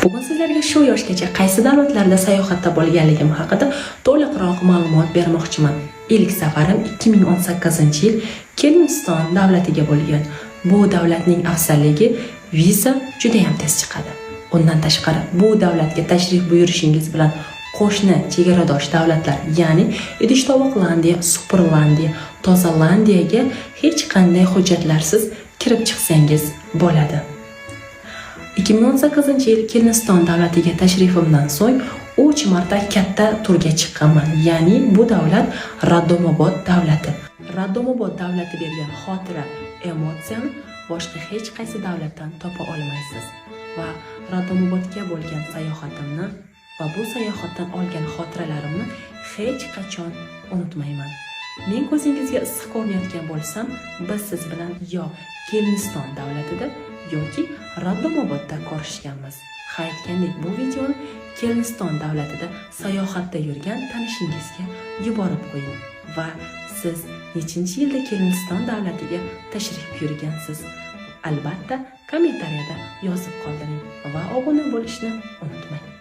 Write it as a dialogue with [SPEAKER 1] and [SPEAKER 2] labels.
[SPEAKER 1] Bugun sizlarga shu yoshgacha qaysi davlatlarda sayohatda bo'lganligim haqida to'liqroq ma'lumot bermoqchiman. Ilk safarim 2018-yil Keliniston davlatiga bo'lgan. Bu davlatning afzalligi, viza juda ham tez chiqadi. Undan tashqari, bu davlatga tashrif buyurishingiz bilan qo'shni chegaradosh davlatlar, ya'ni Idish Tovoqlandiya, Superlandiya, Tozalandiyaga hech qanday hujjatlarsiz kirib chiqsangiz bo'ladi. 2018-yil Keliniston davlatiga tashrifimdan so'ng 3 marta katta turga chiqqanman. Ya'ni bu davlat Raddomobod davlati. Raddomobod davlati bergan xotira, emotsiyani boshqa hech qaysi davlatdan topa olmaysiz. Va Raddomobodga bo'lgan sayohatimni va bu sayohatdan olgan xotiralarimni hech qachon unutmayman. Men ko'zingizga issiq ko'rinayotgan bo'lsam, biz siz bilan yo Keliniston davlatida yoki Raddomobodda ko'rishganmiz. Ha, aytgandek, bu videoni Keliniston davlatida sayohatda yurgan tanishingizga yuborib qo'ying va siz nechinchi yilda Keliniston davlatiga tashrif buyurgansiz? Albatta, kommentariyada yozib qoldiring va obuna bo'lishni unutmang.